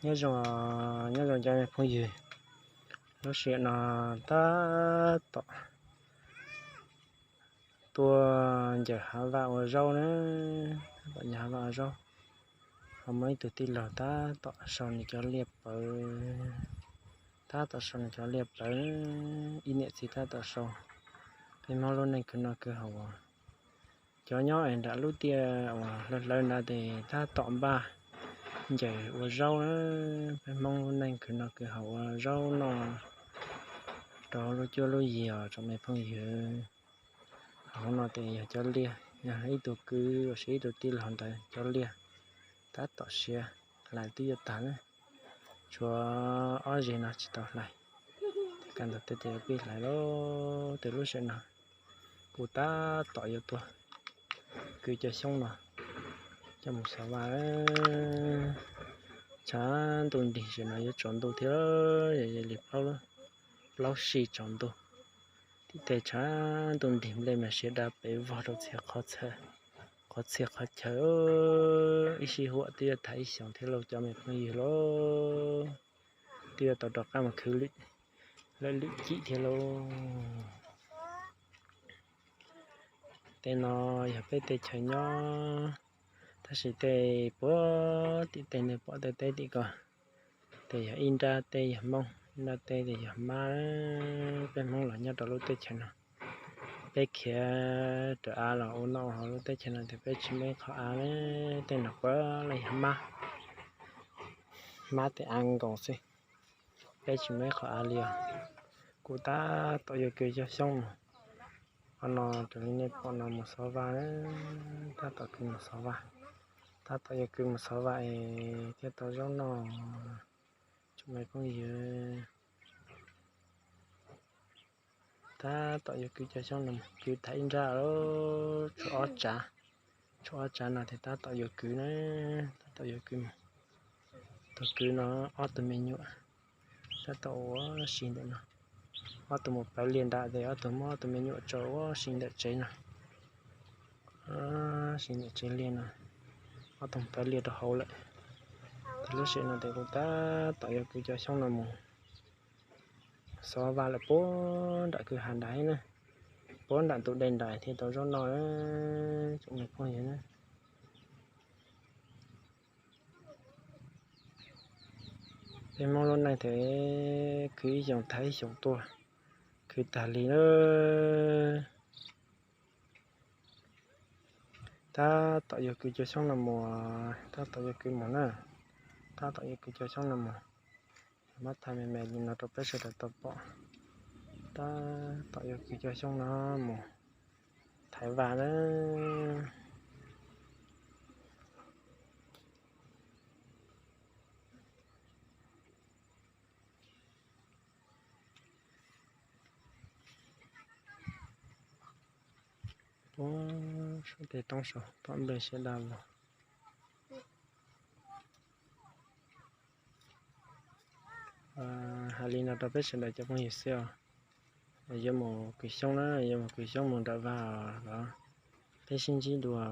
Nyob zoo, nyob zoo cov phooj ywg, lub sij hawm no tab tom tuaj ncaws hav vaj ua zaub na, tab tom ncaws hav vaj ua zaub. Ho muaj ib tug tij laug tab tom sau nws cov liaj plawv, tab tom sau nws cov liaj plawv, ib niam txiv tab tom sau. Peb Hmoob lub neej khwv noj khwv haus, cov nyob es nram lub tiaj uas hlawv hlawv ntawd ces tab tom npaj ncaws ua zaub na. Peb Hmoob lub neej khwv noj khwv haus ua zaub noj rau lub cuab lub yig os tsoom me phooj ywg. Hauv no ces yog cov liaj, yog ib tug kwv los sis ib tug tij laug ntawd cov liaj tab tom siav, hlais twb yuav tag na, tshuav ob zeg no tsis tau hlais. Tej kab ntawd tej ces pib hlais lauj. Ces lub sij hawm no kuv tab tom yuav tuaj kwv cov xyoob no coj mus xov vaj. Tshav ntuj nrig, tam sim no yuav tsaus ntuj thiab, yog li plaub, plaub sij tsaus ntuj. Tim tej tshav ntuj nrig, nplej mas siav da pes vog rau txhia qhov txhia qhov chaw. Ib sij huam twb yuav tag ib xyoos thiab lauj cov me phooj ywg lauj. Twb yuav tau rov qab mus khwv lwm, lwm cim thiab lauj. Tej no yog peb teb chaws nyob, tab sis tej puag tim tej nej pom tej teb tim ko, tej yog ib nrab teb yog Hmoob, ib nrab teb ces yog Mab. Peb Hmoob los nyob rau lub teb chaws no, peb khiav raws av los ua noj ua haus lub teb chaws no ces peb tsis muaj ib qho av li. Tej no puav leej yog Mab, Mab tej av nkaus xwb, peb tsis muaj ib qho av li os. Kuv tab tom yuav kwv cov xyoob mus, qhov no raws li nej pom no mus xov vaj, tab tom kwv mus xov vaj, tab tom yuav kwv mus xov vaj es thiaj tau zaub noj. Tsoom me phooj ywg, tab tom yuav kwv cov xyoob no mus kwv tag ib nrab, tshuav ob tsav, tshuav ob tsav no ces tab tom yuav kwv na, tab tom yuav kwv mus. Tus kwv no ob tug me nyuam tab tom ua si ntawm no, ob tug mus pawv liaj nram ces ob tug muab ob tug me nyuam tso ua si ntawm tsev no, si ntawm tsev liaj no, ob tug pawv liaj rau hauv lawm. Ces lub sij hawm no ces kuv tab tom yuav kwv cov xyoob no mus xov vaj lawm puag nram kwj ha nrad na, puag nram ntug dej nrad thiaj tau zaub noj, tsoom me phooj ywg na. Peb Hmoob lub neej ces khwv ib xyoos tag ib xyoos tuaj, khwv tag li na. Tab tom yuav kwv cov xyoob no mus, tab tom yuav kwv mus na, tab tom yuav kwv cov xyoob no mus. Muab thaij me me li no rau peb sawv daws tau pom, tab tom yuav kwv cov xyoob no mus thaiv vaj na. Puag saum tej roob saud pom nplej siab daj vog. Hais li no rau peb sawv daws cov phooj ywg xwb os. Yuav mus kwv xyoob na, yuav mus kwv xyoob mus nram vaj los peb sib ntsib dua.